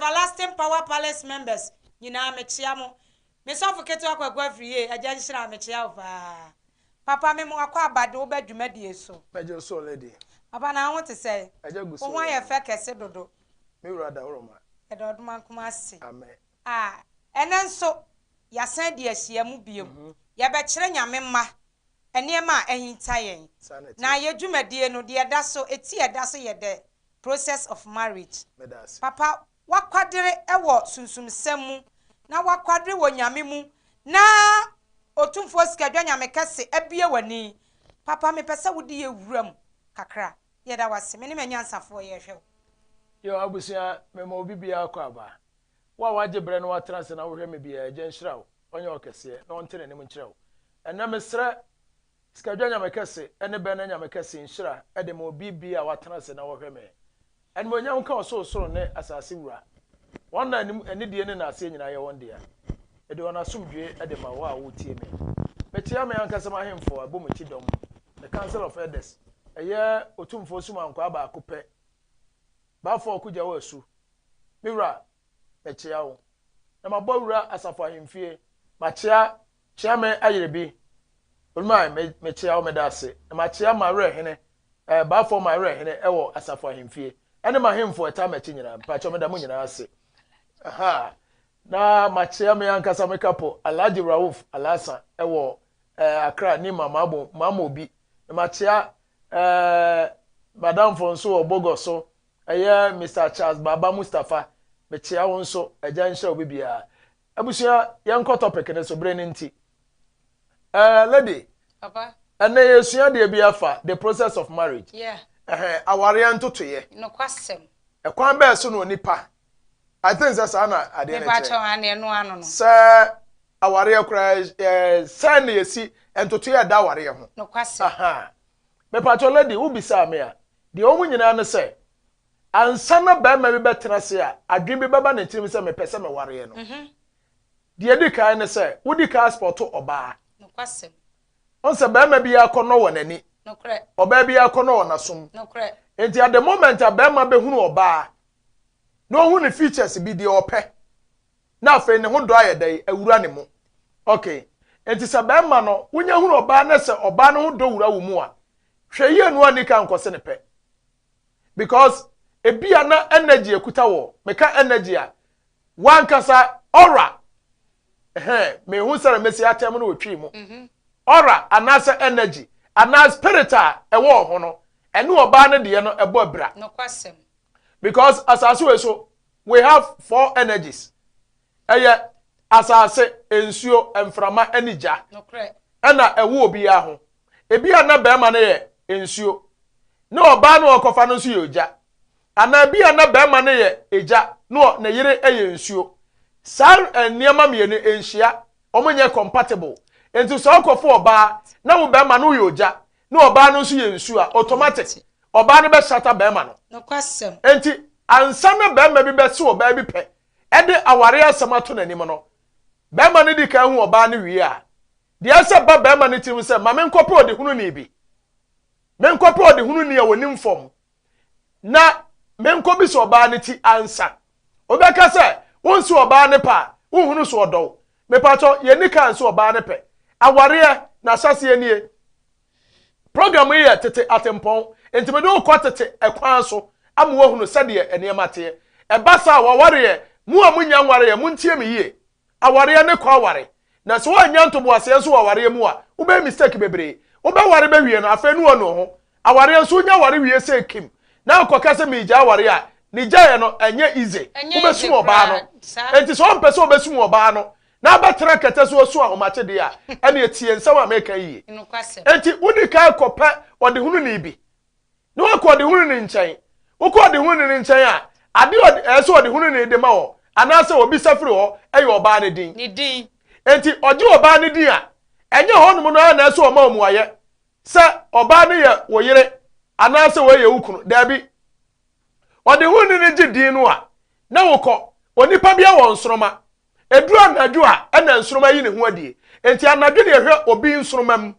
Everlasting Power Palace members nyinaa mekyea mo. Me sɔfo ketewa Kwaku Afriyie, Agya nhyira mekyea wo paa. Papa me mo akɔ aba de wo ba dwumadie so. Mɛgye wo so lady. Papa na wo ho te sɛn? Agya gu so Wo ho ayɛ fɛ kɛse dodo. Me wura Dawuroma. Yɛda Ɔdomankoma ase. Amen. Ah, ɛnɛ nso yɛasan adi ahyia mu biom. Yɛbɛkyerɛ Nyame mma nneɛma a ahinta yɛn. Saa na ɛteɛ. Na yɛ dwumadie no, deɛ ɛda so, eti a ɛda so yɛ the process of marriage. Meda ase. Papa, woakwadere wɔ sunsumsɛm mu, na woakwadere wɔ Nyame mu, na Otumfoɔ Sikadwa Nyame Kɛse abue w'ani. Papa, mepɛ sɛ wode yɛ wura mu kakra. Yɛda wo ase. Me ne m'anyansafoɔ yɛrehwɛ wo. Yo, abusua, mema obi biara kɔ aba. Wo a woagye berɛ na woatena ase na wohwɛ me biara, Agya nhyira wo, ɔnyɛ wo kɛseɛ, na ɔnte n'anim nkyerɛ wo. Ɛnnɛ mesrɛ Sikadwa Nyame Kɛse ne Bɛnɛ Nyame Kɛse nhyira de ma obi biara a watena ase na ɔhwɛ me. Animuonyam nka Ɔsorosoro ne asase Wura. Wɔn na anim anidie ne naaseɛ nyinaa yɛ wɔn dea. Mede wɔn asomdwoeɛ de ma wo a woretie me. Mekyea me ankasa m'ahemfo a ɛbɔ me ti dɔm, the Council of Elders, ɛyɛ Otumfoɔ Sumankwaa baako pɛ, Bafo Ɔkogyawo Asu. Me wura, mekyea wo. Na mabɔ awura asafo ahemfie. Makyea Kyeame Ayerebi, Olumai, me, mekyea wo, meda ase. Na makyea m'awerɛhene, eh, Bafo m'awerɛhene wɔ asafo ahemfie, ɛne m'ahemfo a ɛtaa m'akyi nyinaa. Mpakyɛw, meda mo nyinaa ase. Aha. Na makyea me ankasa me kapo, Alhaji Rauf Alhassan wɔ eh, Accra, Nima, Maabo, Maamobi. Na makyea eh, madamfo nso wɔ Bogor so, Ɛyɛ Mister Charles Baba Mustapha, mekyea wo nso, Agya nhyira wo bibiaa. Abusua yɛnkɔ topic no so, bere no nti. Eh, lady, Papa. ɛnɛ yɛsua deɛ bi afa the process of marriage. Yeah. Ɛhɛn, awareɛ ntotoeɛ. Nokwasɛm. Ɛkwan bɛɛ so na onipa, I think sɛ saa na adeɛ no Mepa kyɛw, kyerɛ. ane ɛno ano no. Sɛ awareɛ koraa, eh, sɛn na yɛsi ntotoeɛ a ɛda awareɛ ho. Nokwasɛm. Aha. Mepakyɛw lady, wo bisaa me a, deɛ ɛwɔ mu nyinaa ne sɛ, ansa na barima bi bɛtena ase a, adwene bi bɛba ne tirim sɛ mepɛ sɛ mewareɛ no. Deɛ ɛdi kan ne sɛ, wodi kan spɔto ɔbaa. Nokwasɛm. Wohu sɛ barima biara akɔnnɔ wɔ n'ani. Nokorɛ. Ɔbaa biara akɔnnɔ wɔ n'asom. Nokorɛ. Enti at the moment a barima bɛhunu ɔbaa, na ɔhu ne features bi, deɛ ɔpɛ, na afei ne ho dɔ ayɛ dɛn awura ne mu okay nti sɛ bɛrima no wonya hunu ɔbaa na sɛ ɔbaa no ho dɔ wura wo mu a hwɛ yie no anni ka nkɔse ne pɛ because ebia na energy ekuta wɔ meka energy a wankasa aura ɛhɛn mehu sɛ mesi atɛm no wɔ twi mu mhm. aura anaasɛ energy anaa spirit a ɛwɔ ho no ɛne ɔbaa no deɛ no ɛbɔ abira because asase wei so We have four energies. Ɛyɛ asase, nsuo, mframa ne gya. Ɛna ɛwɔ obiara ho. Ebi a na bɛrima no yɛ nsuo, na ɔbaa no ɔkɔfa no nso yɛ ogya. Anaa ebi a na bɛrima no yɛ egya, na ne yere yɛ nsuo. Saa nneɛma mmienu nhyia, wɔn nyɛ compatible. Nti sɛ ɔkɔfo ɔbaa na wo bɛrima no yɛ ogya, na ɔbaa no nso yɛ nsuo a, automatic ɔbaa no bɛhyata bɛrima no. Nokwasɛm. Enti ansa na barima bi bɛse ɔbaa bi pɛ de aware asɛm ato n'anim no, barima no di kan hu ɔbaa no wie a, deɛ ɛsɛ ba barima no tirim sɛ, ma menkɔpɛ ɔdehununi bi. Menkɔpɛ ɔdehununi a ɔnim fam na menkɔbisa ɔbaa no ti ansa. Wobɛka sɛ, wonse ɔbaa no pɛ a, wonhunu so ɔdɔ wo. Mepakyɛw, yɛnni kan nse ɔbaa no pɛ. Awareɛ, n'ahyɛaseɛ nie. Program yi yɛ tete atempɔn, enti mede wo kɔ tete ɛkwan so ama woahunu sɛdeɛ nneɛma teɛ. Ɛba saa a, w'awareɛ, mo a monnya nwareɛ, montie me yie. Awareɛ ne kɔ aware. Na sɛ woannya ntoboaseɛ nso wɔ awareɛ mu a, wobɛyɛ mistake bebree. Wobɛware bɛwie no, afei ne woanu wo ho. Awareɛ nso, wonya ware wie sɛ kim, na wokɔka sɛ meregyae awareɛ a, ne gyaeɛ no, ɛnyɛ easy. Ɛnyɛ easy Wobɛsum ɔbaa koraa. no. Saa. Enti sɛ wompɛ sɛ wobɛsum ɔbaa no, na abɛtena kɛtɛ so asu ahomakye deɛ a, ɛnneɛ tie nsɛm a mereka yi yie. Nokwasɛm. Enti wodi kan kɔpɛ ɔdehununi bi, na woakɔ ɔdehununi nkyɛn. Wokɔ ɔdehununi no nkyɛn a, adeɛ a ɔde, ɛsɛ sɛ ɔdehununi de ma wɔ, anaasɛ ɔbisa firi hɔ yɛ ɔbaa no din. Ne din. Enti ɔgye ɔbaa no din a, ɛnyɛ hɔnom no ara na ɛsɛ sɛ ɔma mmuaeɛ sɛ ɔbaa no yɛ wo yere anaasɛ wei yɛ wo kunu. Daabi. Ɔdehununi no gye din no a, na wokɔ. Onipa biara wɔ nsoromma. Ɛduru anadwo a, ɛna nsoromma yi ne ho adie. Enti anadwo na yɛhwɛ obi nsoromma mu.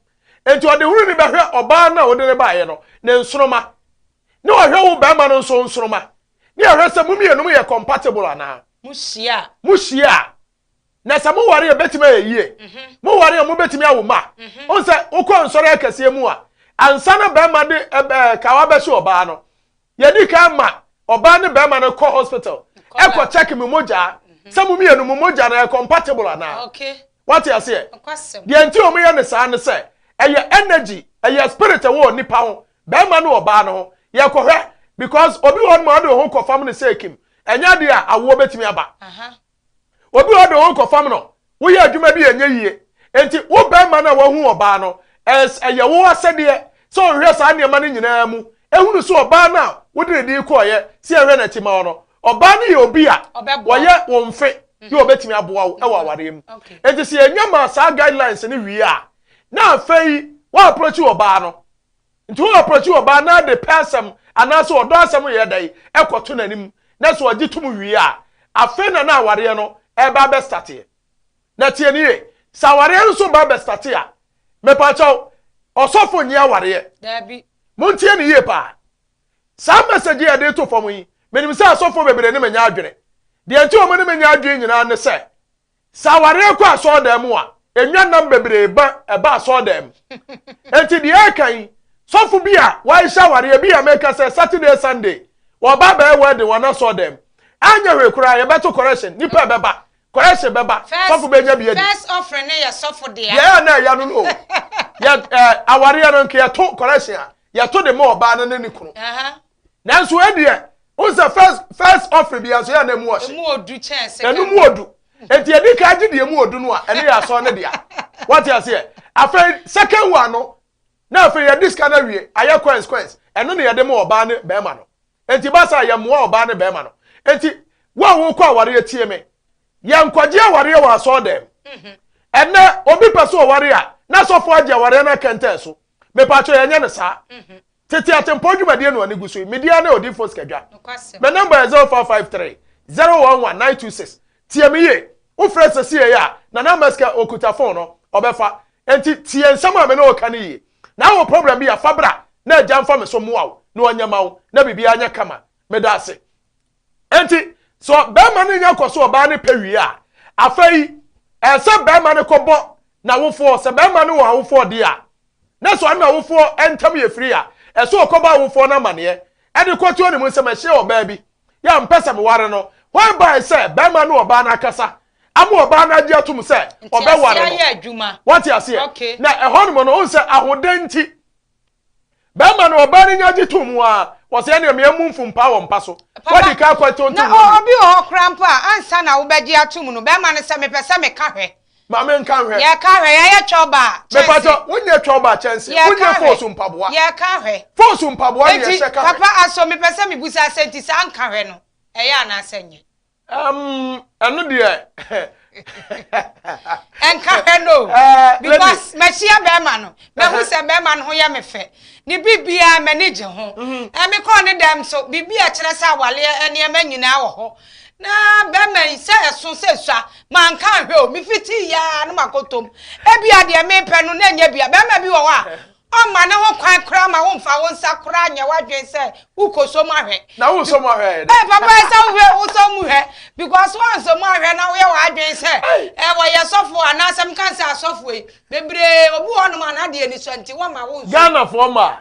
Enti ɔdehununi bɛhwɛ ɔbaa no a wode no baeɛ no ne nsoromma, na wahwɛ wo barima no nso nsoromma. Ne yɛhwɛ sɛ mo mmienu moyɛ compatible anaa. Mohyia a. Mohyia a. Na sɛ moware a ɛbɛtumi ayɛ yie. Moware a mobɛtumi awo mma. Wohu sɛ wokɔ nsɔre akɛseɛ mu a, ansa na barima de kawa bɛhyɛ ɔbaa no, yɛdi kan ma ɔbaa ne barima no kɔ hospital ɛkɔ check mo mogya sɛ mo mmienu mo mogya no ɛyɛ compatible anaa. Wate aseɛ? Deɛ nti wɔn yɛ no saa ne sɛ ɛyɛ energy, ɛyɛ spirit ɛwɔ onipa ho, barima ne ɔbaa no ho. Yɛkɔhwɛ because obi wɔ hɔ nom a ɔde ho kɔfam no sɛ ekim, ɛnyɛ adeɛ a awoɔ bɛtumi aba. Obi wɔ hɔ de wo ho kɔfam no, woyɛ adwuma bi a ɛnyɛ yie. Enti wo barima no a wahu ɔbaa no, ɛyɛ wo asɛdeɛ sɛ ɔhwehwɛ saa nneɛma no nyinaa mu, ɛhunu sɛ ɔbaa no a wode ne din kɔeɛ sɛ yɛnhwɛ n'akyi ma wo no, ɔbaa no yɛ obi a ɔyɛ wo mfe na ɔbɛtumi aboa wo wɔ awareɛ mu. Enti sɛ yɛnya maa saa guidelines no wie a, na afei woapproach ɔbaa no. Nti wo approach ɔbaa na ade pɛ asɛm anaasɛ ɔdɔ asɛm yɛ dɛn ɛkɔto n'anim na sɛ ɔgye tom wie a, afei na na awareɛ no ɛreba abɛstateɛ. Na tie no yie, sɛ awareɛ no nso ba abɛstate a, mepakyɛw, ɔsɔfo nyɛ awareɛ. Daabi. Montie no yie paa. Saa message yi a yɛde reto fam yi, menim sɛ asɔfoɔ bebree ne me nyɛ adwene. Deɛ nti a wɔn ne me nyɛ adwene nyinaa ne sɛ, Sɛ awareɛ kɔ asɔredan mu a, ɛnwa nam bebree ba ɛba asɔredan mu. Enti deɛ ɛreka yi, sɔfo bi a wahyɛ awareɛ bi a meka sɛ Saturday Sunday, wɔba abɛyɛ wedding wɔ n'asɔredan mu. Anyɛ hwee koraa yɛbɛto correction, nipa ɛbɛba, correction bɛba, sɔfo bɛnya bi adi. First offering no yɛ sɔfo dea. Deɛ ɛyɛ na ɛya no no o. Yɛ ɛɛ awareɛ no nka yɛto correction a, yɛto de ma ɔbaa no ne ne kunu. Nanso ɛdeɛ, wohu sɛ first first offering bi nso yɛ na emu ɔhye. Emu odu kyɛn second. Ɛno mu odu. Eti yɛdi kan gye deɛ emu odu no a, ɛno yɛ asɔre no dea. Wate aseɛ? Afei second one no, na afei yɛde sika no awie, ayɛ coins coins. Ɛno na yɛde ma ɔbaa ne bɛrima no. Enti ba saa yɛmmoa ɔbaa ne bɛrima no. Enti wo a wokɔ awareɛ tie me. Yɛnkɔgye awareɛ wɔ asɔre dɛm. Ɛnɛ obi pɛ sɛ ɔware a, na sɔfo agye awareɛ no akɛntɛn so. Mepatwɛ yɛnyɛ no saa. Tete atempɔn dwumadie no ani gu so yi, me din ara ne Odiyifoɔ Sikadwa. Me number yɛ 0553 011 926. Tie me yie, wofrɛ sɛsiei a, Nana Amaska ɔkuta phone no, ɔbɛfa. Enti tie nsɛm a me ne wo reka no yie. Na wowɔ problem bi a, fa bra na Agya mfa me so mmoa wo na ɔnyɛ ma wo na biribiara nyɛ kama. Meda ase. Enti sɛ barima no nya kɔ so ɔbaa no pɛ wie a, afei ɛsɛ barima no kɔbɔ n'awofoɔ, sɛ barima no wɔ awofoɔ deɛ a, na sɛ ɔne n'awofoɔ ntam yɛ firi a, ɛsɛ ɔkɔbɔ awofoɔ no amaneɛ de kɔto anim sɛ mahyia ɔbaa bi yɛ a mpɛ sɛ meware no, whereby sɛ barima ne ɔbaa no akasa ama ɔbaa no agye atom sɛ ɔbɛware no. Wate aseɛ? Na ɛhɔnom no, wohu sɛ ahodan nti, Bɛrima no ɔbaa no nya gye to mu a, wɔsɛ ɛnea mmea mu mfom paa wɔ mpa so. Wadi ka akɔ tontom Na wɔ obi wɔ hɔ koraa mpo a, ansa na wobɛgye atom no, bɛrima no sɛ mepɛ sɛ meka hwɛ. Ma menka nhwɛ. Yɛka hwɛ, yɛayɛ twɔba kyɛnse. Mepatɔ, wonyɛ twɔba kyɛnse, Yɛka wonyɛ hwɛ. foosu mpaboa. Yɛka hwɛ. Foosu mpaboa ne Enti, yɛhyɛ ka hwɛ. papa aso mepɛ sɛ mibusa sɛ nti saa nka hwɛ no, ɛyɛ anaasɛ nyɛ? Um, ɛno deɛ. Ɛnka hwɛ no. Eh, because mahyia bɛrima no, mahu sɛ bɛrima no ho yɛ me fɛ. Ne biribiara m'ani gye ho. Mhm. Eh, mekɔɔ ne dɛm so, biribi a ɛkyerɛ sɛ awaleɛ nneɛma nyinaa wɔ hɔ. Na bɛrima yi sɛ ɛso sɛ sua, manka nhwɛ o, mefitii yaa no makɔtɔm. Ebia deɛ mepɛ no na ɛnyɛ bia. Bɛrima bi wɔ hɔ a, Ɔmma ne ho kwan koraa ma womfa wo nsa koraa nyɛ w'adwene sɛ wokɔsɔ mu ahwɛ. Na wosɔ mu ahwɛ yɛ dɛ. Ee papa ɛsɛ wohwɛ wosɔ mu hwɛ because woansɔ mu ahwɛ na woyɛ w'adwene sɛ ɛ wɔyɛ sɔfo anaasɛ mka sɛ asɔfo yi bebree obi wɔ hɔnom a n'adeɛ ni sɔ nti wɔma wo nsɔ. Ghanafoɔ mmaa.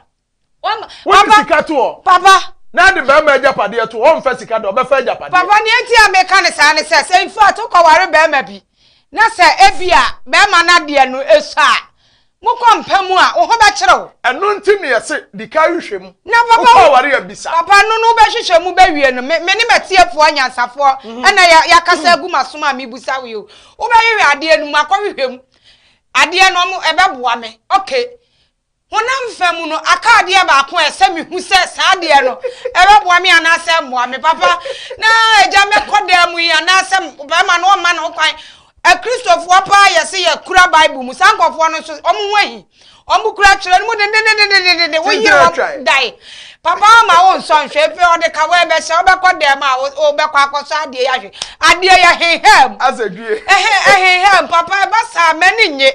Wɔma Wode papa sika to hɔ. Papa. Na de bɛrima agyapadeɛ to hɔ ɔmfa sika da ɔbɛfa agyapadeɛ. Papa nea nti a meka no saa ne sɛ sɛ in fact wokɔware bɛrima bi na sɛ ebia bɛrima no adeɛ no sua a Mokɔ mpa mu a, wo ho bɛkyere wo. Ɛno nti na yɛse, di kan hwehwɛ mu. Na papa Wokɔ aware a, bisa. Papa no no wobɛhwehwɛ mu bɛwie no, me me ne m'atiefoɔ anyansafoɔ ɛna yɛ yɛakasa agu m'asom a mebusa wo yi o. Wobɛhwehwɛ adeɛ no mu, makɔhwehwɛ mu. Adeɛ no ɔmo ɛbɛboa me. Okay. Honam fa mu no, aka adeɛ baako a ɛsɛ mehu sɛ saa adeɛ no ɛbɛboa me anaasɛ ɛmmoa me. Papa, na agya mɛkɔ dan mu yi anaasɛ bɛrima no ɔmma ne ho kwan. Akristofoɔ paa yɛse yɛkura Bible mu, saa nkurɔfoɔ no nso wɔn ho ahi. Wɔn kura twerɛ no mu dendendendendenden, woyere wɔn dae. Papa ama wo nsɔ nhwɛ, efe ɔde kawa ɛbɛhyɛ, wobɛkɔ dɛm a wobɛkɔ akɔsɔ adeɛ yi ahwɛ. Adeɛ yɛ hehaa mu. Asɛ due. Ɛhe ɛhehaa mu, papa ɛba saa m'ani nye.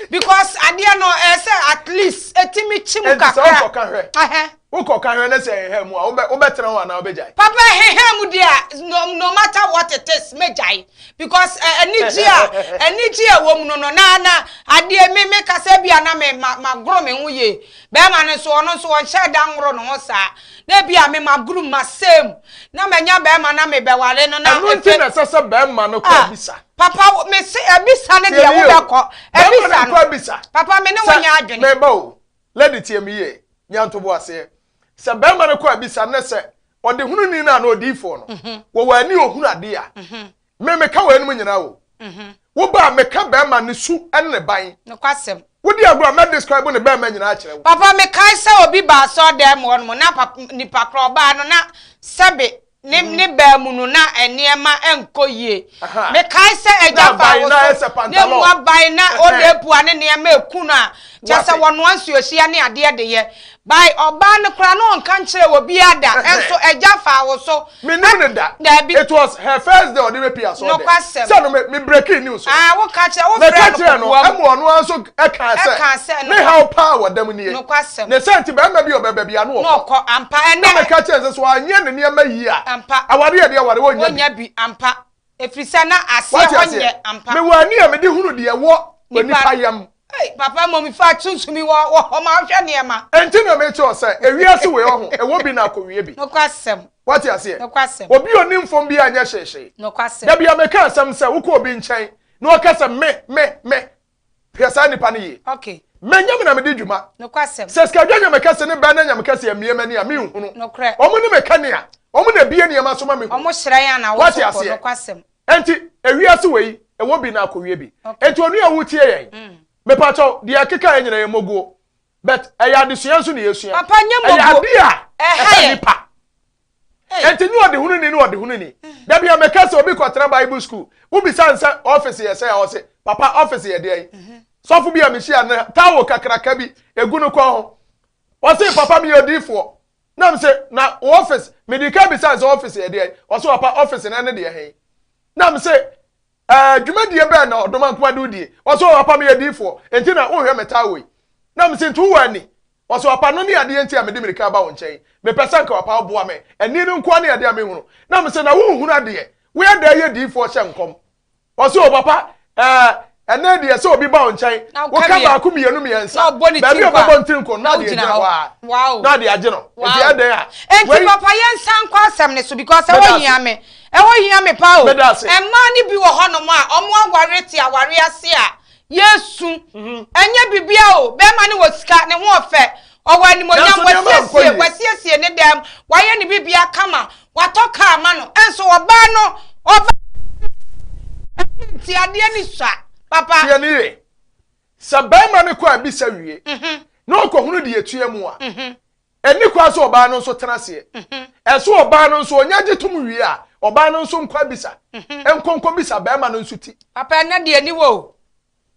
Because adeɛ no ɛsɛ at least ɛtumi kyi mu Enti sɛ kakra. wokɔka hwɛ. Ɛhɛ. Wokɔ ka hwɛ na sɛ ɛhɛɛ mu a, wobɛ wobɛtena hɔ anaa wobɛgyae? Papa ɛhɛhɛɛ mu deɛ a, no no matter what it is, mɛgyae. Because ɛ anigye a anigye a ɛwɔ mu no no na na adeɛ me me kasa bi a na me ma magoro me ho yie. Bɛrima no nso ɔno nso ɔnhyɛɛ da nworo ne ho saa. Na ebi a me magoro mu masɛe mu na manya bɛrima na mebɛware no na Ɛno nti na ɛsɛ sɛ bɛrima no kɔ Ah, abisa. papa me se abisa no Tie deɛ me yie o. wobɛkɔ Bɛrima no abisa no. nkɔ abisa. Papa me ne wo Sɛ nyɛ adwene. meba o, Lady tie me yie, nya ntoboaseɛ. Sɛ barima no kɔ abisa ne sɛ ɔdehununi no anaa odiyifoɔ no, wɔwɔ ani ɔhunu adeɛ a, me meka weinom nyinaa o. Wo ba a meka barima ne su ne ne ban. Nokwasɛm. Wodi agorɔ a mɛ describe ne barima nyinaa akyerɛ wo. Papa mekae sɛ obi baa asɔɔdan mu hɔnom na pap nipa korɔ ɔbaa no na sɛbe ne ne baa mu no na nneɛma nkɔ yie. Mekae sɛ agya faa wo so na emu aban na ɔda ne nneɛma eku no a kyɛ sɛ wɔnoa nsuohyia ne adeɛ de yɛ. By ɔbaa no koraa na ɔnka nkyerɛ obiara da nso agya faa wo so. Menim no da. Dabi. It was her first day ɔde bɛpie asɔre dɛm. Nokwasɛm. Sɛ no me me breaking news no. Ah, woka kyerɛ, wo frɛ Meka no kyerɛɛ no kokoam. ɛma ɔno ara nso ɛkaa sɛ Ɛkaa sɛ ne haw paa wɔ dɛm nie. Nokwasɛm. Ne sɛ nti barima bi a ɔbɛba biara no Na ɔkɔ. ɔkɔ, ampa. Na Ɛnɛ. meka kyerɛɛ no sɛ sɛ wanyɛ ne nneɛma yie a, Ampa. awareɛ deɛ aware ɔnnya bi. Ɔnnya bi, ampa. Ɛfiri sɛ na aseɛ Wate hɔ aseɛ? nyɛ, ampa. Mewɔ ani a mede hunu deɛ ɛwɔ Nipa. onipa yam. Ei, papa mmom fa sunsum yi wɔ wɔ hɔ ma wohwɛ nneɛma. Enti na mekyerɛ wo sɛ, ewiase wei ɔho, ɛwɔ bi na akɔwie bi. Nokwasɛm. Wate aseɛ? Nokwasɛm. Obi a ɔnim fam biara nyɛ hyeehyee. Nokwasɛm. Da biara meka asɛm sɛ, wokɔ obi nkyɛn na ɔka sɛ me, me, me, hwɛ saa nipa no yie. Okay. Menyɛ me na medi dwuma. Nokwasɛm. Sɛ sikadwa nyame kɛse ne bɛn na nyame kɛse ammue m'ani a, menhunu. Nokorɛ. Wɔn ne me kanea. Wɔn na ebue nneɛma so ma mehu. Wɔn hyerɛn a na wo Wate so kɔ. aseɛ? Nokwasɛm. Enti, ewiase wei, ɛwɔ bi na akɔwie bi. Okay. Enti onua a wotie yɛn, mepakyɛw, deɛ ɛkeka yɛn nyinaa yɛ moguo. But ɛyɛ adesua nso na yɛsua. Papa nyɛ Ɛyɛ moguo. adeɛ a Ɛha ɛha yɛn. nipa. Hey. Enti nyɛ ɔdehununi ne ɔdehununi. Da bi a meka sɛ obi kɔtena Bible school, wobisa no sɛ office yɛ sɛn a, ɔse, papa office yɛ deɛn? Sɔfo bi a mehyia no, towel kakraka bi egu no kɔn ho. Ɔse, papa meyɛ odiyifoɔ. Na mese, na wo office, mede ka bisa no sɛ office yɛ deɛn? Ɔse, papa office no ɛne deɛ he? Na mese, ɛɛ dwumadie bɛn na Ɔdomankoma de wo die? Ɔse, oh papa meyɛ diyifoɔ, enti na wonhwɛ me towel yi. Na mese, nti wowɔ ani? Ɔse, papa no ne adeɛ nti a mede mirika aba wo nkyɛn. Mepɛ sɛ nka papa woboa me. Ani no nkoa ne adeɛ a menhunu. Na mese, na wonhunu adeɛ? Woyɛ dɛn yɛ diyifoɔ hyɛ nkɔm? Ɔse, o papa, ɛɛ, ɛnɛ deɛ sɛ obi ba wo nkyɛn, Na woka woka bi a, baako mmienu mmiɛnsa, na ɔbɔ ne baabi tiri a nkɔ a, ɔbɛbɔ ne tiri nkɔ no, na na ade wogyina agyina hɔ. hɔ ara, Wow. na ade agye no. Wow. Nti ɛdɛn a, Enti wei, papa yɛnsan nkɔ asɛm no so because ɛhɔ Meda hia ase. me. Ɛhɔ hia me paa o. Meda ase. Mmaa no bi wɔ hɔnom a, wɔn aware te aware ase a, yɛresu. Ɛnyɛ biribiara o, bɛrima no wɔ sika, ne ho ɔfɛ, ɔwɔ animuonyam, Nanso nneɛma ankɔ wasiesie, yie. wasiesie ne dan mu, wayɛ ne biribiara kama, watɔ kaa ama no, nso ɔbaa no, ɔba nti adeɛ no sua, papa. Tie no yie. Sɛ barima no kɔ abisa wie, na ɔkɔhunu deɛ ɛtua mu a, ɛnni kwan sɛ ɔbaa no nso tena aseɛ. Ɛsɛ ɔbaa no nso, ɔnya gye tom wie a, ɔbaa no nso nkɔ abisa, nkɔ nkɔbisa barima no nso ti. Papa, ɛnnɛ deɛ ani wɔ o.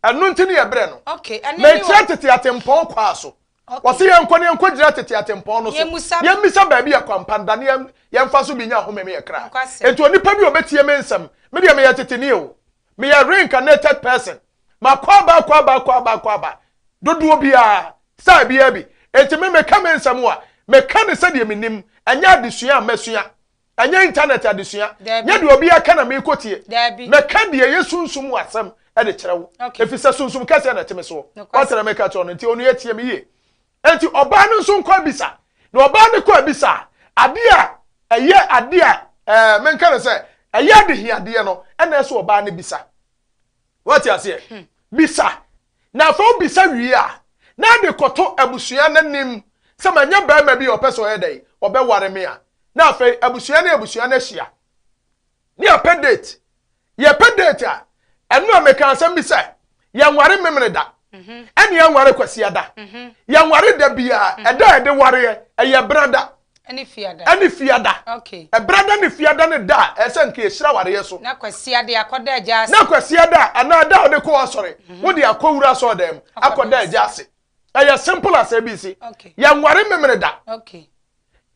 Ɛno nti ne yɛbrɛ no. Okay, ɛno ne Mekyerɛ tete atempɔn kwaa so. Okay. Wɔse yɛnkɔ ne yɛnkɔgyina tete atempɔn no so. Yɛmmusa. Yɛmmisa baabi a kwampa da ne yɛn yɛmfa so bi nya ahome me yɛ kra. Nokwasɛm. Enti onipa bi a ɔbɛtie me nsɛm, me deɛ meyɛ teteni o. Meyɛ reincarnated person. Makɔ aba akɔ aba akɔ aba akɔ aba dodoɔ biara, style biara bi. Enti me meka me nsɛm a, meka no sɛdeɛ menim, ɛnyɛ adesua a masua. Ɛnyɛ intanɛt adesua. Dabi. Nyɛ deɛ obiara ka na merekɔtie. Dabi. Mɛka deɛ ɛyɛ sunsum mu asɛm de kyerɛ wo. Okay. Ɛfiri sɛ sunsum kɛseɛ na ɛte me soɔ. Nokwasɛm. Woate deɛ meka kyerɛ wo no? Nti onua tie me yie. Enti ɔbaa no nso nkɔ abisa. Na ɔbaa no kɔ abisa a, adeɛ a ɛyɛ adeɛ a ɛɛ menka no sɛ ɛyɛ adehiadeɛ no ɛna ɛsɛ ɔbaa no bisa. Woate aseɛ? Bisa. Na afei wobisa wie a, na ade kɔto abusua no anim sɛ manya barima bi a ɔpɛ sɛ ɔyɛ dɛn? Ɔbɛware me a. Na afei abusua ne abusua no ahyia. Ne yɛapɛ date. Yɛpɛ date a, ɛno a meka asɛm bi sɛ, yɛnware Memeneda, ɛne yɛnware Kwasiada. Yɛnware da biara. Ɛda a yɛde wareɛ, ɛyɛ Brada. Ɛne fiada. Ɛne fiada. Okay. Ɛbrada ne fiada ne da a ɛsɛ nka yɛhyira awareɛ so. Na kwasia de akɔda agya ase. Na kwasia da anaa da a wɔde kɔ asɔre, mhm. wode akɔwura asɔredan mu akɔda agya ase. Ɛyɛ simple as ABC. Okay. Yɛnware memene da. Okay.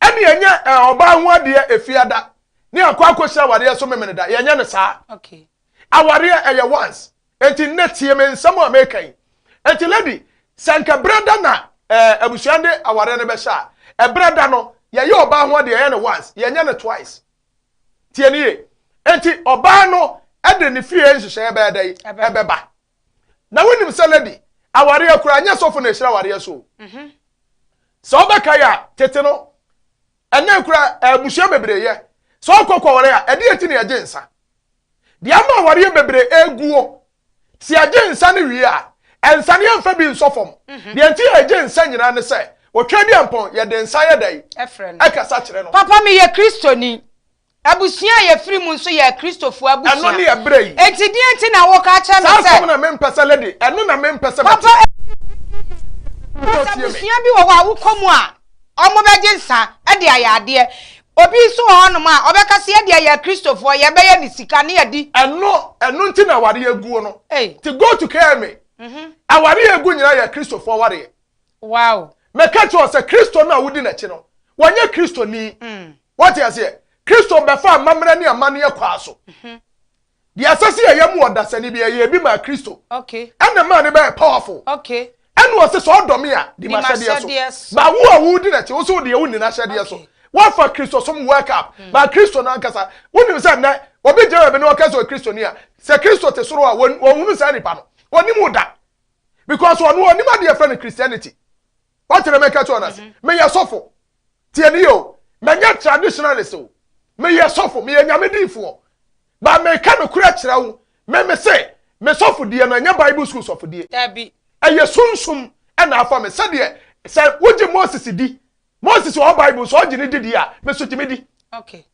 Ɛne ɛnyɛ ɔbaa ho adeɛ efiada ne akɔ akɔhyira awareɛ so memene da. Yɛnyɛ no saa. Okay. Awareɛ ɛyɛ once. Enti nnɛ tie me nsɛm a meka yi. Enti lady, sɛ nka berɛ da na eh, abusua de awareɛ no bɛhyɛ a, Ɛberɛ da no, yɛyɛ ɔbaa ho adeɛ, yɛyɛ no once, yɛnyɛ no twice. Tie ne yie. Enti ɔbaa no de ne fie nhyehyɛeɛ bɛyɛ dɛn? Ɛbɛba. Na wonim sɛ lady, awareɛ koraa, nyɛ sɔfo na ɛhyira awareɛ so o. Sɛ wobɛkae a, tete no, ɛnnɛ koraa, abusua bebree yɛ. Sɛ wokɔ kɔware a, ɛdeɛn nti na yɛgye nsa? Deɛ ama awareɛ bebree ɛreguo, sɛ yɛgye nsa no wie a, nsa no yɛmfa bi nsɔ fam. Deɛ nti a yɛgye nsa nyinaa ne sɛ, Otweaduampɔn, yɛde nsa yɛ dɛn? Ɛkasa kyerɛ no. Papa, meyɛ Kristoni. Abusua a yɛfiri mu nso yɛ Akristofoɔ abusua. Ɛno ne ɛberɛ yi. Enti deɛn nti na woreka akyerɛ me sɛ. Saa asɛm na mempɛ sɛ lady, ɛno na mempɛ sɛ mɛte. Papa, abusua bi wɔ hɔ a wokɔ mu a, wɔbɛgye nsa de ayɛ adeɛ. Obi nso wɔ hɔnom a, ɔbɛka sɛ yɛdeɛ yɛ Akristofoɔ, yɛbɛyɛ ne sika ne yɛadi. Ɛno, ɛno nti na awareɛ guo no. Nti go to KMA. Awareɛ a ɛgu nyinaa yɛ Akristofoɔ awareɛ. Wow. Meka kyerɛ wo sɛ Kristo no a wodi n'akyi no, wɔnyɛ Kristoni. Woate aseɛ? Kristo bɛfaa amammerɛ ne amanneɛ kwaa so. Deɛ ɛsɛ sɛ yɛyɛ mu ɔdasani bi, yɛyɛɛ bi maa Kristo. Ɛna ɛmaa no bɛyɛ powerful. Ɛna ɔse sɛ ɔdɔ me a, di m'ahyɛdeɛ so. But wo a wodi n'akyi, wo nso wo deɛ wonni n'ahyɛdeɛ so. Woafa Kristosom work up. But Kristo no ankasa, wonim sɛ nnɛ, obi gyina baabi na ɔka sɛ ɔyɛ Kristoni a, sɛ Kristo te soro a, wɔnhunu saa nipa no. Wɔnnim wo da. Because ɔno ɔnim adeɛ yɛfrɛ no Christianity. Wate na mɛka kyerɛ ɔno ase. Meyɛ sɔfo. Tie ne yie o. Mɛnyɛ traditionalist o. Meyɛ sɔfo. Meyɛ nyame diifoɔ. Ba meka nokorɛ kyerɛ wo. Me me se, me sɔfodie no ɛnyɛ Bible school sɔfodie. Dabi. Ɛyɛ sunsum ɛna afa me. Sɛdeɛ sɛ wogye Moses di, Moses wɔ Bible so ɔgye ne di di a, me so gye me di. Okay.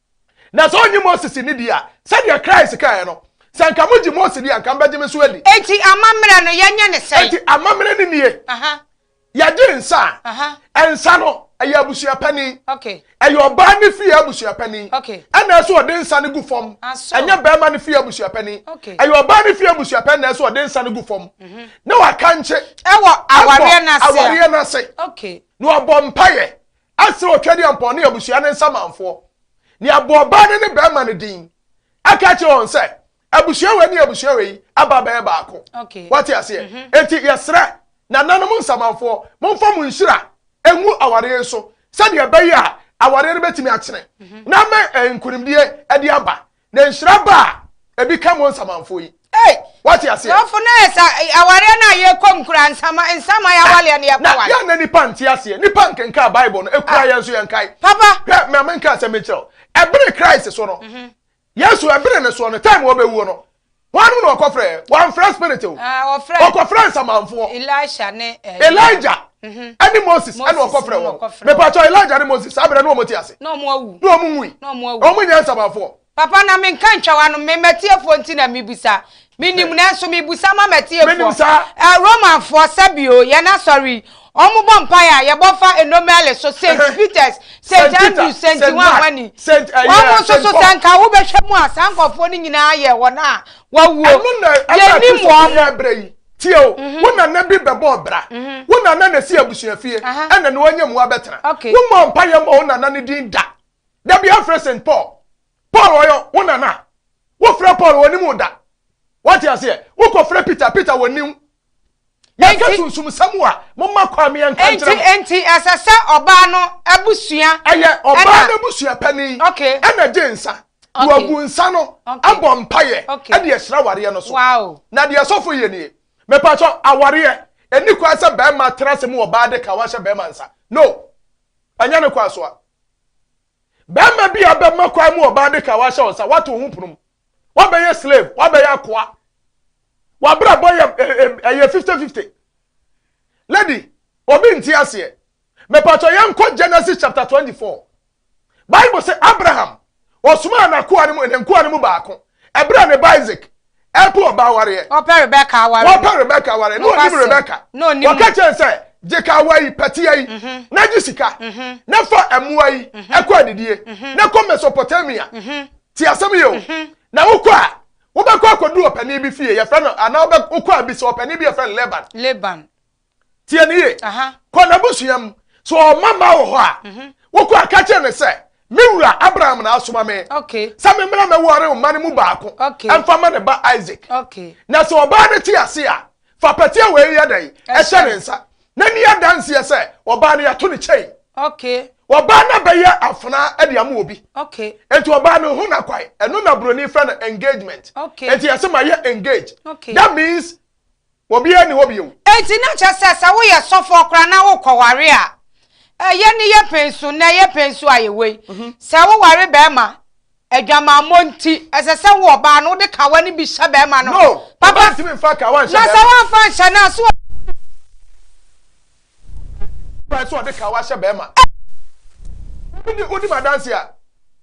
Na sɛ ɔnye Moses nni di a, sɛdeɛ Christ kaeɛ no, Sɛ anka mogye Mose di a, anka mobɛgye me nso adi. Enti amammerɛ no, yɛnyɛ no sɛn? Enti amammerɛ no nie, Yɛgye nsa a, nsa no, ɛyɛ abusua panin. Ɛyɛ ɔbaa no fie abusua panin. Ɛna ɛsɛ ɔde nsa no gu fam. Ɛnyɛ barima no fie abusua panin. Ɛyɛ ɔbaa no fie abusua panin na ɛsɛ ɔde nsa no gu fam. Na wakankye. Ɛwɔ awareɛ no ase. Awareɛ no ase. Na wabɔ mpaeɛ asrɛ Otwadiampɔn ne abusua no nsamanfoɔ. Na yɛabɔ ɔbaa no ne barima no din aka akyerɛ wɔn sɛ, abusua wei ne abusua wei aba abɛyɛ baako. Wate aseɛ? Mhm. Enti yɛsrɛ nananom nsamanfoɔ, momfa mo nhyira ngu awareɛ yi so sɛdeɛ ɛbɛyɛ a awareɛ no bɛtumi akyene mhm. na ama eh, nkonimdie de aba. Na nhyira ba a, ebi ka mo nsamanfoɔ yi. Hey! Wate aseɛ? Sɔfo na yɛ sa awareɛ no a yɛkɔ mu kura nsama nsama yɛ awareɛ no yɛkɔ ware. Na yɛ na nipa nte aseɛ. Nipa nkenka Bible no ekura ah. yɛn nso yɛn kae. Papa. Hwɛ mɛ menka asɛm nkyerɛ wo. Ɛbere Christ so no. Mhm. Yesu ɛbere ne soɔ no time wɔbɛwuo no. Hwannom na ɔkɔfrɛɛ? Wamfrɛ spirit o. Ah, ɔfrɛ. Ɔkɔfrɛ nsamanfoɔ. Elisha ne. Eh, Elijah mhm. ɛne Moses ɛna ɔkɔfrɛ wɔn. Mepatɔ Elijah ne Moses saa berɛ ne wɔn te ase. Na wɔn awu. Na wɔn nwui. Na wɔn awu. Wɔn nyɛ nsamanfoɔ. Papa na menka ntwa w'ano me m'atiefoɔ nti na mebisa. Menim nanso mebisa ma m'atiefoɔ. Menim saa. Eh, Romanfoɔ sɛbi o, yɛn asɔre yi, wɔn bɔ mpaeɛ a, yɛbɔ fa Enomɛle so, Saint Peters, Saint Andrews, Saint Hwanhwani. Wɔn nso so sɛ nka wobɛhwɛ mu a, saa nkurɔfoɔ no nyinaa yɛ wɔn a wɔawuo. Ɛno na ɛma Yɛnnim Kristo wɔn. yɛ berɛ yi. Tie o, wo nana bi bɛbɔɔ bra. Wo nana na ɛsi abusuafie, ɛna ne wanya mu abɛtena. Wommɔɔ mpaeɛ mmɔɔ wo nana no din da. Da bi afrɛ St. Paul. Paul ɔyɛ wo nana. Wofrɛ Paul wɔnim wo da. Wate aseɛ? Wokɔfrɛ Peter, Peter wɔnim wo. Yɛka sunsumsɛm a, momma kwan me yɛnka nkyerɛ mo. Enti ɛsɛ sɛ ɔbaa no abusua. Ɛyɛ ɔbaa no abusua panin ɛna gye nsa. Na wagu nsa no abɔ mpaeɛ ɛde ahyira awareɛ no so. Na deɛ sɔfo yɛ nie. Mepakyɛ awareɛ, ɛni kwan sɛ bɛrima tena ase mu ɔbaa de kawa hyɛ bɛrima nsa. No. Ɛnyɛ ne kwan so a. Bɛrima bi a bɛma kwan mu ɔbaa de kawa ahyɛ wo nsa, woato wo ho pono mu. Woabɛyɛ slave, woabɛyɛ akoa. W'abrabɔ yɛ ɛyɛ 50-50. Lady, obi nte aseɛ. Mepatɔ yɛnkɔ Genesis chapter 24. Bible sɛ Abraham, ɔsomaa n'akoa no mu, ne nkoa no mu baako, ɛberɛ a ne ba Isaac ɛpɛ ɔbaa awareɛ. Ɔpɛ Rebeka awareɛ. Ɔpɛ Rebeka awareɛ. Na ɔnim Rebeka. Na ɔnim. Ɔka kyerɛ sɛ, gye kawa yi, pɛtea yi, mhm. na gye sika, mhm. na fa mmoa yi mhm. ɛkɔ adidie, na kɔ Mesopotamia. Ti asɛm yi o. Na wokɔ a, wobɛkɔ akɔdu ɔpanin bi fie, yɛfrɛ no, anaa wokɔ a bisa ɔpanin bi yɛfrɛ no Laban. Laban. Tie no yie. Kɔ n'abusua mu. Sɛ ɔma mma wɔ hɔ a, mhm. wokɔ a ka kyerɛ no sɛ, me wura Abraham na asoma me sɛ memmra mɛware wo mma no mu baako ɛmfa ma ne ba Isaac. Na sɛ ɔbaa no te ase a, fa pɛteɛ wei yɛ dɛn? Ɛhyɛ ne nsa. Na ni adanseɛ sɛ ɔbaa no yɛato ne kyɛn. Ɔbaa no abɛyɛ afenaa de ama obi. Okay. Enti ɔbaa no ho na kwae. Ɛno na broni frɛ no engagement. Okay. Enti yɛsɛ ma yɛ engage. Okay. That means obiara ni hɔ bio. Enti na kyerɛ sɛ sɛ woyɛ sɔfoɔ koraa na wokɔware a, ɛyɛ ne yɛ pɛn so nnɛ yɛ pɛn so a yɛwɔ yi. Sɛ woware bɛrima, adwamammɔ nti, ɛsɛ sɛ wo ɔbaa no wode kawa no bi hyɛ bɛrima no. No, Papa, ɔbaa ntumi mfa kawa nhyɛ na sɛ bɛrima. woamfa nhyɛ no a, so Kwan sɛ ɔde kawa hyɛ bɛrima. Wodi wodi m'adanse a,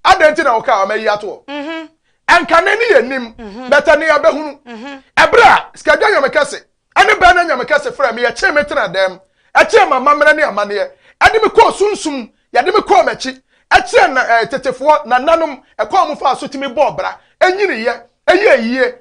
adɛn nti na wo kawa mayi ato hɔ? Mhm. Ɛnka ne ne yɛ nim, bɛtɛ ne yɛbɛhunu. Ɛberɛ a Sikadwa Nyame Kɛse ɛne Bɛɛna Nyame Kɛse frɛɛ me, yɛkyee me tenaa dan mu, ɛkyerɛɛ me amammerɛ ne amanneɛ, ɛde me kɔɔ sunsum, yɛde me kɔɔ m'akyi, ɛkyerɛɛ na ɛɛ tetefoɔ, nananom, ɛkwan a wɔfaa so tumi bɔɔ bra, ɛnyiniiɛ, ɛyɛɛ yie,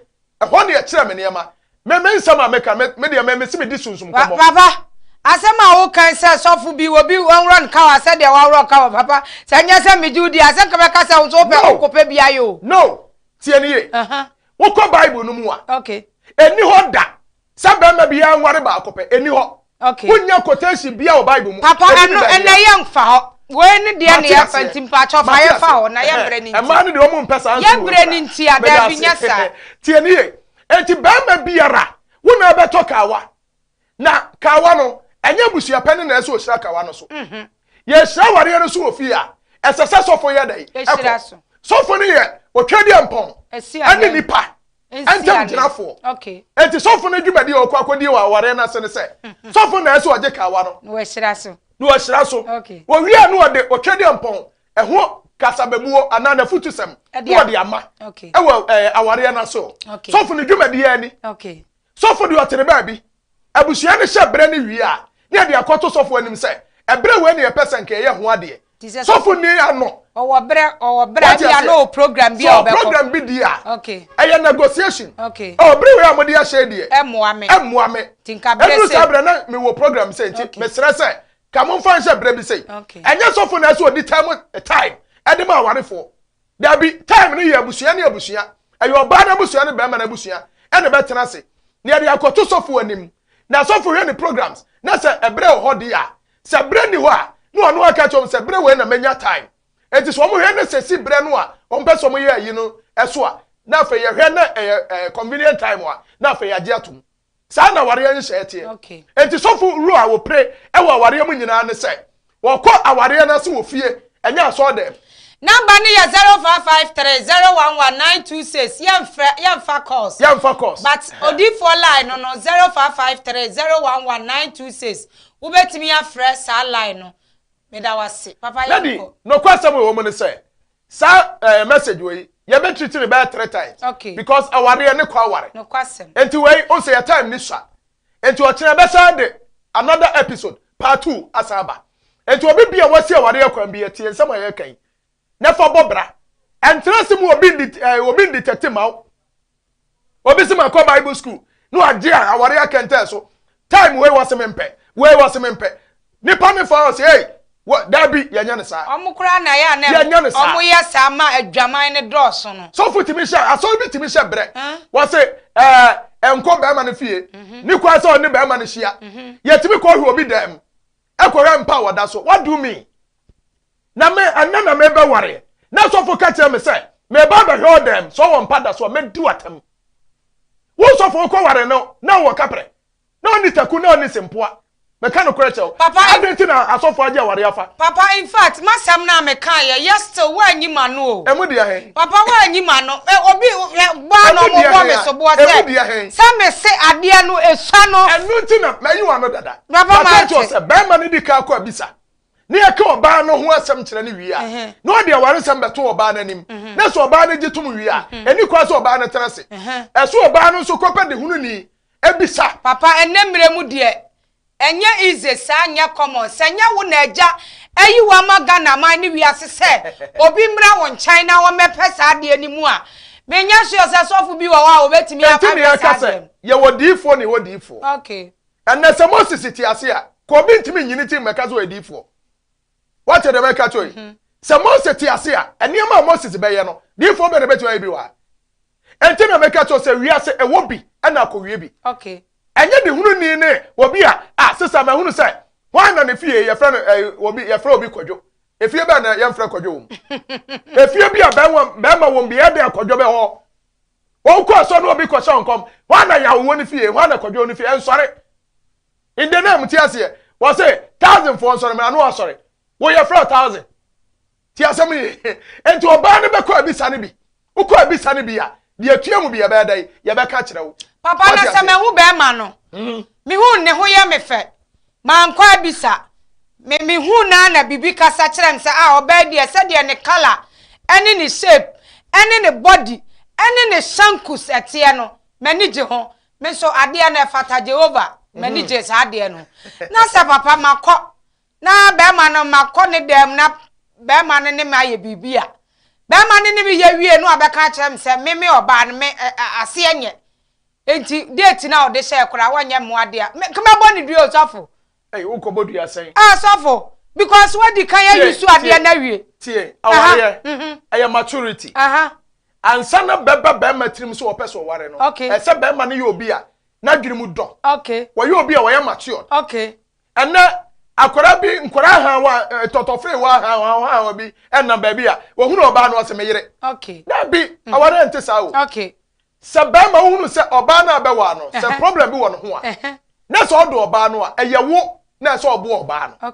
Ɛhɔ na yɛkyerɛ me nneɛma. Me me nsɛm a meka, me me deɛ me mese medi sunsum nkɔmmɔ. Papa, asɛm a woka yi sɛ sɔfo bi obi wɔnworɔ no kawa sɛdeɛ waworɔ kawa papa, sɛ nyɛ sɛ megye wo di a, sɛ nka bɛka sɛ wo nso wopɛ No! wokɔpɛ bi ayɛ o. No! Tie no yie. Uh-huh. Wokɔ Bible no mu a, Okay. ɛnni hɔ da sɛ barima biara nware baako pɛ. Ɛnni hɔ. Okay. Wonnya quotation biara wɔ Bible mu. Papa, Ɛnni ɛno baabiara. ɛnɛ yɛmfa hɔ. Wei ne deɛ Mate ne yɛfa aseɛ. nti mpakyɛw fa Mate yɛfa aseɛ. hɔ na Ɛhɛn. yɛmmerɛ no nti. Mmaa no deɛ wɔn mpɛ saa nsɛm wei Yɛmmerɛ no koraa. nti a, Meda daabi ase. nyɛ saa. Tie no yie. Enti barima biara, wo na ɛbɛtɔ kawa. Na kawa no, ɛnyɛ abusua pɛ no na ɛsɛ ɔhyira kawa no so. Yɛhyira awareɛ no so wɔ fie a, ɛsɛ sɛ sɔfo yɛ dɛn? Ɛhyira Ɛkɔ. so. Sɔfo no yɛ otwedeɛmpɔn Ɛsi ɛne anan. nipa Nsi ntam anan. gyinafoɔ. Okay. Enti sɔfo no dwumadi a ɔkɔ akɔdi wɔ awareɛ no ase ne sɛ, sɔfo na ɛsɛ ɔgye kawa no. Na wahyira so. Na wahyira so. Okay. Wɔwie a na ɔde otwedeɛmpɔn ɛho kasababuo anaa n'afutusɛm Ɛde na ɔde ama Okay. ɛwɔ ɛɛ awareɛ no ase hɔ. Okay. Sɔfo no dwumadi ara ni. Okay. Sɔfo deɛ ɔtene baabi. Abusua no hyɛ berɛ no wie a, na yɛde akɔto sɔfo anim sɛ, ɛberɛ wei na yɛpɛ sɛ nka yɛyɛ ho adeɛ. Te sɛ Sɔfo nni ano. Ɔwɔ berɛ, ɔwɔ berɛ, Wate ebia aseɛ? na ɔwɔ program bi Sɛ a ɔwɔ ɔbɛkɔ. program bi di a, Okay. ɛyɛ negotiation. Okay. Ɔ, bere wei a mode ahyɛ yi deɛ, Ɛmmoa me. ɛmmoa me. Nti nka berɛ Ɛduru sei. saa berɛ na mewɔ program sei nti, Okay. mesrɛ sɛ, ka momfa nhyɛ berɛ bi sei. Okay. Ɛnyɛ sɔfo na ɛsɛ ɔdi time, time ɛde ma awarefoɔ. Dabi, time no yɛ abusua ne abusua. Ɛyɛ ɔbaa no abusua ne barima no abusua ɛna ɛbɛtena ase. Na yɛde akɔto sɔfo anim. Na sɔfo hwɛ ne programs na sɛ ɛberɛ wɔ hɔ deɛ a, sɛ berɛ nni hɔ a, na ɔno aka akyerɛ wɔn sɛ berɛ wei na mɛnya time. Enti sɛ wɔhwɛ na sɛ si berɛ no a wɔmpɛ sɛ wɔyɛ ayi no so a, na afei yɛhwɛ na ɛyɛ convenient time a, na afei yɛagye atom. Saa na awareɛ nhyehyɛeɛ teɛ. Okay. Enti sɔfo role a wɔpire wɔ awareɛ mu nyinaa ne sɛ wɔkɔ awareɛ no ase wɔ fie, ɛnyɛ asɔɔdɛm. Number no yɛ 0553 011 926 yɛnfrɛ yɛnfa calls. Yɛnfa calls. But odiifoɔ line no no 0553 011 926 wobɛtumi afrɛ saa line no. Meda wo ase papa Lady, yɛnkɔ. nokwasɛm a ɛwɔ mu ne sɛ, saa eh, message wei, yɛbɛ treat no bɛyɛ three times. Okay. Because awareɛ ne kɔ aware. Nokwasɛm. Enti wei, wohu sɛ yɛ time ni sua. Enti ɔkyena yɛbɛsan de another episode, part two, asan aba. Enti obi bi a wasi awareɛ kwan bi, tie nsɛm a yɛreka yi, na fa bɔ bra. Ɛntena ase mu obi ndi, eh, obi ndetect ma wo. Obi se makɔ Bible school na wagye a aware akɛntɛn so. Time wei wɔse mempɛ, wei wɔse mempɛ. Nipa ne fa ɔse ei, wɔ dabi yɛnyɛ no saa. Wɔn koraa na ɛyɛ a na Yɛnyɛ no saa. wɔyɛ saa ma adwaman no dɔɔso no. Sɔfo tumi hyɛ, asɔre bi tumi hyɛ brɛ. Wɔse ɛɛ ɛnkɔ bɛrima no fie. Ne kwan sɛ ɔne bɛrima no hyia. Yɛtumi kɔ hwɛ obi dan mu. Ɛkɔhwɛ mpa a wɔda so. What do you mean? Na me, ɛnnɛ na merebɛware. Na sɔfo ka kyerɛɛ me sɛ, Mereba abɛhwɛ wo dɛm, sɛ ɔwɔ mpa da so a, mɛdi wo atɛm. Wo sɔfo wokɔware no, na ɔwɔ kaprɛ, na ɔnni taku, na ɔnni sempoa. Meka nokorɛ kyerɛ wo. Papa, Adɛn nti na asɔfo agye awareɛ afa? Papa, in fact, m'asɛm no a mekaeɛ, yɛ still, woanyi m'ano o. Emu deɛ he? Papa, woanyi m'ano. Ɛ, obi, hwɛ, bɔ a na Emu deɛ wɔbɔ he me a? soboɔ Emu sɛ, deɛ he? sɛ mese adeɛ no, esua no. Ɛno nti na mayi w'ano dada. Papa, Maka akyerɛ wo mante. sɛ, barima no di kan kɔ abisa. na yɛka ɔbaa no ho asɛm kyerɛ no wie a, na ɔde awaresɛm bɛto ɔbaa no anim. Na sɛ ɔbaa no gye tom wie a, ɛni kwan sɛ ɔbaa no tena ase. Ɛso ɔbaa no nso kɔpɛ dehununi bisa. Papa ɛnnɛ mmerɛ mu deɛ ɛnyɛ easy saa nyɛ common sɛ nyɛ wo na agya ayi wo ama Ghana man ne wiase sɛ obi mmra wo nkyɛn na ɔmmɛpɛ saa adeɛ no mu a menyɛ sure sɛ sɔfo bi wɔ hɔ a ɔbɛtumi Enti na ahwɛ yɛka saa adeɛ sɛ no. yɛwɔ diyifoɔ na yɛwɔ diyifoɔ. Okay. Ɛnnɛ sɛ Moses te ase a, ka obi ntumi nyi ne ti mmɛka sɛ ɔyɛ diyifoɔ. Woate deɛ mɛka kyerɛ yi? Mhm. Sɛ Mose te ase a, nneɛma a Moses bɛyɛ no, diyifoɔ bɛn na ɛbɛtumi ayɛ bi wɔ ha? Enti na meka kyerɛ sɛ wiase ɛwɔ bi ɛna akɔwie bi. Okay. Ɛnyɛ de hunu ni ne obi a, a sesa mahunu sɛ hwan na ne fie yɛfrɛ no ɛɛ obi yɛfrɛ obi kwadwo. Efie bɛn na yɛmfrɛ kɔdwo wom? Efie bi a bɛrima wom bi yɛ dɛn kɔdwo bɛ hɔ? Wɔkɔ asɔ na obi kɔhyɛ nkɔm. Hwan na yaw wɔ ne fie? Hwan na kɔdwo wɔ ne fie? Ɛnsɔre. In the name ti aseɛ. Wɔse thousand foɔ nsɔre mɛ ano asɔre. Woyɛ frɛ thousand. Ti asɛm yi. Enti ɔbaa no bɛkɔ abisa no bi. Wokɔ abisa no bi a, deɛ tua mu bi yɛbɛyɛ dɛn? Yɛbɛka kyerɛ wo. Papa na sɛ mahu bɛrima no, mehu ne ho yɛ me fɛ. Mankɔ abisa. Me mehu no ara na biribi kasa kyerɛ me sɛ ah ɔbaa yi deɛ sɛdeɛ ne colour ɛne ne shape ɛne ne body ɛne ne shankus ɛteɛ no, m'ani gye ho. Me nso adeɛ no ɛfata Jehovah, m'ani gye saa adeɛ no ho. Na sɛ papa makɔ na bɛrima no makɔ ne dan mu na bɛrima no ne me ayɛ biribi a, bɛrima no ne me yɛ wie no abɛka akyerɛ me sɛ me me ɔbaa no me aseɛ nyɛ. Enti date no a ɔde hyɛɛ koraa wɔnyɛ mmoa deɛ a, me nka mɛbɔ no dua o sɔfo. Ei, wokɔbɔ dua sɛn? Ah sɔfo, because wadi kan ayi so adeɛ no awie. Tie, awareɛ, ɛyɛ maturity. Ansa na bɛba bɛrima tirim sɛ ɔpɛ sɛ ɔware no, ɛsɛ bɛrima no yɛ obi a n'adwene mu dɔ. Wɔyɛ obi a ɔyɛ matured. Ɛnnɛ, akwadaa bi, nkwadaa haawa, tɔtɔfeewa haawa haawa bi ɛnam baabi a, wɔhunu ɔbaa no ɔsɛ me yere. Dabi, awareɛ nte saa o. Sɛ bɛrima wohunu sɛ ɔbaa no a bɛwaa no, sɛ problem bi wɔ ne ho a, na sɛ ɔdɔ ɔbaa no a, ɛyɛ wo na ɛsɛ ɔboa ɔbaa no.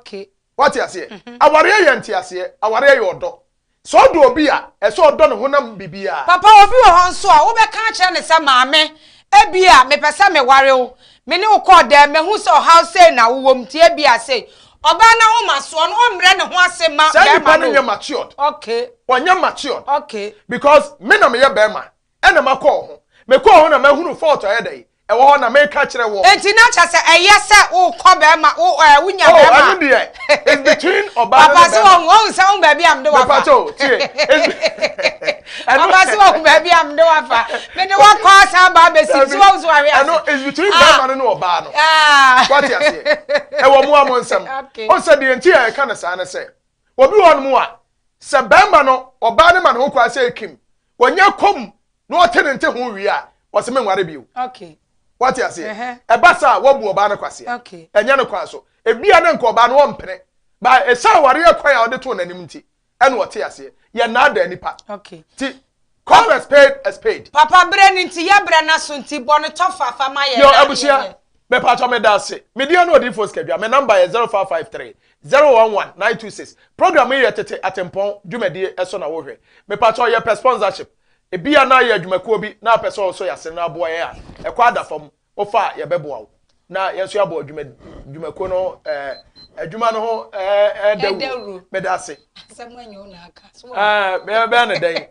Wate aseɛ? Awareɛ yɛ nteaseɛ, awareɛ yɛ ɔdɔ. Sɛ ɔdɔ obi a, ɛsɛ ɔdɔ ne honam biribiara. Papa, obi wɔ hɔ nso a, wobɛka akyerɛ no sɛ, Maame, ebia mepɛ sɛ meware wo. Me ne wo kɔɔ dɛm, mahu sɛ ɔhaw sei na wowɔ mu, nti ebia sei. Ɔbaa no ahomasoɔ no, ɔmmrɛ ne ho ase mma Saa nipa barima no no nyɛ o. matured. Okay. Ɔnyɛ matured. Okay. Because me na meyɛ barima, ɛna makɔ wo ho. Mekɔɔ ho na mahunu fault a ɛyɛ dɛn? Ɛwɔ hɔ na meka kyerɛ wɔ. Enti na kyerɛ sɛ ɛyɛ sɛ wokɔ bɛrima wo ɛɛ wonya Oh, bɛrima. ɛno deɛ it's between ɔbaa no ne Papa sɛ bɛrima. wɔn wɔn sɛ wɔn baabi a mede wafa. Mepakyɛ o tie. It's ɛno Papa sɛ wɔn baabi a mede wafa. Mede wakɔ asan ba abɛsi so wɔn so wahwe ase. Ɛno it's between Ah. bɛrima no ne ɔbaa no. Ah. Wate aseɛ? Ɛwɔ mo a mo nsɛm. Okay. Ɔn sɛ deɛ nti a yɛka no saa ne sɛ, obi wɔ hɔnom a, sɛ bɛrima no, ɔbaa no ma ne ho kwan sɛ ekim, wɔnyɛ kɔm na ɔte ne nte ho wie a, ɔse menware bio. Okay. Wate aseɛ? Ɛba saa a, woabu ɔbaa no kwasea. Okay. Ɛnyɛ ne kwan so. Ebia na nka ɔbaa no ɔmpene. Ba ɛsiane awareɛ kwan a ɔde too n'anim nti, ɛna ɔte aseɛ. Yɛnnaadaa nipa. Okay. Ti, call a spade a spade. Papa berɛ no nti, yɛ berɛ no aso nti, bɔ no tɔfa fa ma yɛn Yo, na abusua, yɛnyɛ. mepatɔ meda ase. Me din ne Odiyifoɔ Sikadwa. Me number yɛ 0553 011 926. Program yi yɛ Tete Atempɔn dwumadie ɛso na wohwɛ. Mepatɔ yɛpɛ sponsorship. Ebia na yɛ adwumakuo bi na apɛ sɛ ɔsɔ yɛn asene na aboa yɛn a, ɛkɔ ada fam, wofa a yɛbɛboa wo na yɛn nso yɛabɔ adwuma dwumakuo no ɛɛ adwuma no ho ɛɛ dawuro. Meda ase. Asɛm anyɛ wo na aka. Ɛɛ bɛyɛ bɛyɛ ne dɛn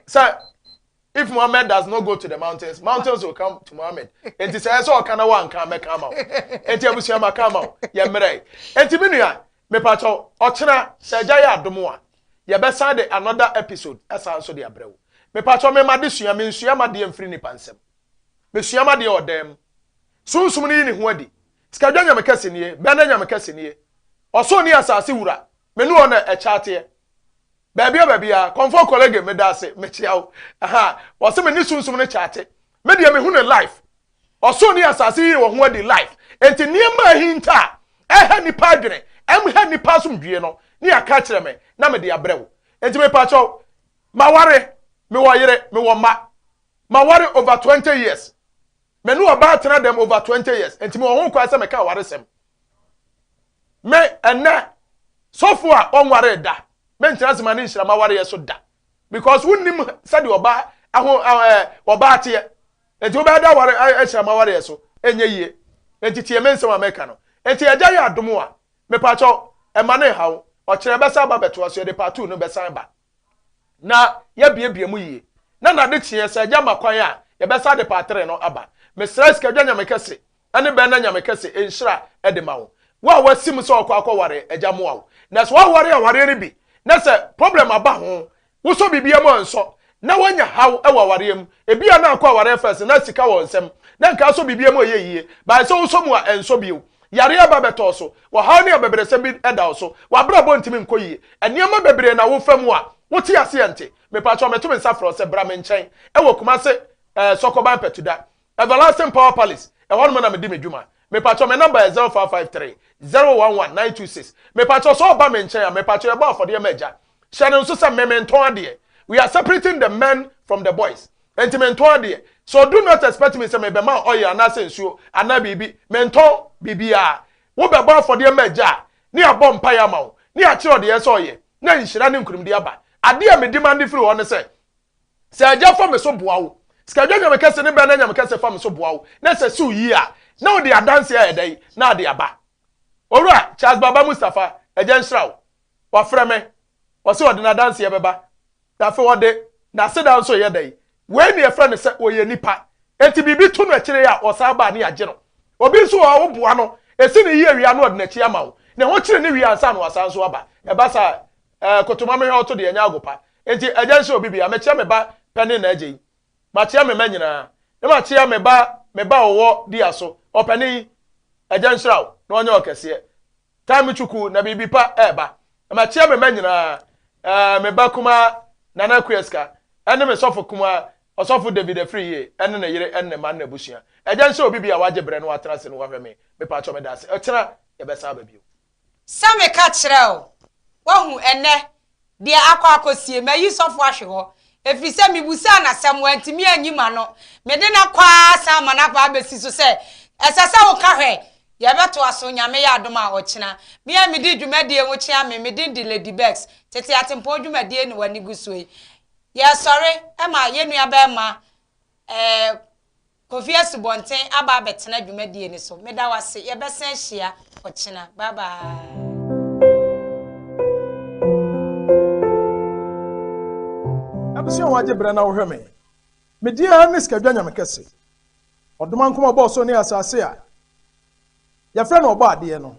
sɛ if Muhammad does not go to the mountains, mountains will come to Muhammad. Enti sɛ ɛsɛ ɔka na wanka mɛka ama wo. Enti abusua maka ama wo. Yɛ mmerɛ. Enti me nua, mepakyɛw, ɔkyena sɛ agya yɛ adom a, yɛbɛsan de another episode ɛsan nso de abrɛ wo. Mepakyɛw me m'adesua, mensua m'adeɛ mfiri nipa nsam. Mesua m'adeɛ wɔ dan mu. Sunsum no yi ne ho adi. Sikadwa Nyame kɛse nie, Bɛnɛ Nyame kɛse nie. Ɔsoro ne asase wura, me ne ɔna ɛkyateɛ. Baabia baabia, Kɔmfoɔ Kɔlege meda ase, mekyea wo. Aha, wɔse me ne sunsum no kyate. Me deɛ mehu no life. Ɔsoro ne asase yi wɔn ho adi life. Enti nneɛma a ahinta a ɛha nnipa adwene, ɛmha nnipa asomdwie no, ne yɛaka akyerɛ me na mede abrɛ wo. Enti mepakyɛw, maware, mewɔ yere, mewɔ mma. Maware over 20 years. Me ne ɔbaa tena dɛm over 20 years. Enti mewɔ ho kwan sɛ meka awaresɛm. Me, ɛnnɛ, sɔfo a ɔnwaree da, mentena ase ma ne nhyira m'awareɛ so da. Because wonnim sɛdeɛ ɔbaa aho ɛɛ ɔbaa teɛ. Enti wobɛyɛ dɛ aware ahyira m'awareɛ so, ɛnyɛ yie. Enti tie me nsɛm a meka no. Enti Agya yɛ adom a, mepakyɛw, mma no nha wo. Ɔkyena yɛbɛsan aba abɛtoa so, yɛde part two no bɛsan aba. Na yɛabuebue mu yie. Na n'adekyeɛ, sɛ Agya ma kwan a, yɛbɛsan de part three no aba. Mesrɛ Sikadwa Nyame kɛse ne Bɛɛna Nyame kɛse nhyira de ma wo. Wo a woasim sɛ ɔkɔ akɔware, Agya mmoa wo. Na sɛ woaware awareɛ no bi, na sɛ problem aba ho, Wosɔ biribiara mu a nsɔ, na woanya haw wɔ awareɛ mu. Ebia na akɔ awareɛ first na sika wɔ nsam, na nka asɔ biribiara mu a ɛyɛ yie, but sɛ wosɔ mu a ɛnsɔ bio. Yareɛ aba bɛtɔ wo so, ɔhaw ne abɛbrɛsɛ bi da wo so, w'abrabɔ ntumi nkɔ yie, nneɛma bebree na wofa mu a wote aseɛ nte. Mepakyɛw meto me nsa frɛ wo sɛ bra me nkyɛn wɔ Kumase eh, Sɔkɔban Pɛtuda, Everlasting Power Palace, ɛhɔnom na medi me dwuma. Mepakyɛw me number yɛ 0553 011 926. Mepakyɛw sɛ ɔba me nkyɛn a mepakyɛw yɛbɔ afɔdeɛ ma agya. Hyɛ no nso sɛ me mentɔn adeɛ. We are separating the men from the boys. Enti mentɔn adeɛ. So do not expect me sɛ mebɛma wo oil anaasɛ nsuo anaa biribi. Mentɔn biribiara. Wobɛbɔ afɔdeɛ ma agya a, ne yɛabɔ mpaeɛ ama wo, ne yɛakyerɛ wo deɛ ɛsɛ sɛ ɔyɛ, na nhyira ne nkunimdie aba. Adeɛ a me demande firi hɔ ne sɛ, Sɛ Agya fa me so boa wo, Sikadwa Nyame Kɛse ne Bɛn na Nyame Kɛse fa me so boa wo, na sɛ siw yie a, na wode adanse ayɛ dɛn na ade aba? Owura Charles Baba Mustapha, Agya nhyira wo. Wafrɛ me, ɔse ɔde n'adanseɛ bɛba, na afei ɔde n'aseda nso reyɛ dɛn? Wei na yɛfrɛ no sɛ ɔyɛ nipa. Enti biribi to no akyire yi a, ɔsan ba a ne yɛagye no. Obi nso wɔ hɔ a, woboa no, ɛsi no yie wie a na ɔde n'akyi ama wo. Ne ho kyere no wie ansa na wasan nso aba. Ɛba saa a, ɛɛ, kotoma mehwɛ wo to deɛ, ɛnyɛ agopa. Enti agya nhyɛ obi bia. Mekyea me ba panin na agya yi. Makyea me mma nyinaa. Na makyea me ba me ba a ɔwɔ dia so. Ɔpanin, agya nhyira wo na ɔnyɛ wo kɛseɛ. Time Chukwu na biribi pa ɛreba. Na makyea me mma nyinaa. Ɛɛ me ba kumaa Nana Akuasika ɛne me sɔfo kumaa Ɔsɔfo David Afriyie ɛne ne yere ɛne ne mma ne n'abusua. Agya nhyɛ obi bia wagye brɛ na watena ase na wahwɛ me. Mepaakyɛw meda ase. Ɔkyena yɛbɛsan aba bio. Sɛ meka kyerɛ wo, woahu, ɛnnɛ, deɛ akɔ akɔsie, mayi sɔfo ahwe hɔ, ɛfiri sɛ mebusaa no asɛm, wantumi anyi m'ano. Mede no akɔ ara san ama no aba abɛsi so sɛ, ɛsɛ sɛ woka hwɛ. Yɛbɛtoa so, Nyame yɛ adom a, ɔkyena. Me a medi dwumadie ho kyea me, me din de Lady Becks. Tete atempɔn dwumadie na w'ani gu soɔ yi. Yɛresɔre ma yɛn nuabarima, eh, Kofi Asubɔnten aba abɛtena dwumadie no so. Meda wo ase. Yɛbɛsan ahyia ɔkyena. Bye bye. Abusua wagye brɛ na wohwɛ me. Me din ara ne Sikadwa Nyame Kɛse. Ɔdomankoma ɔbɔɔ soro ne asase a yɛfrɛ no Ɔbɔadeɛ no.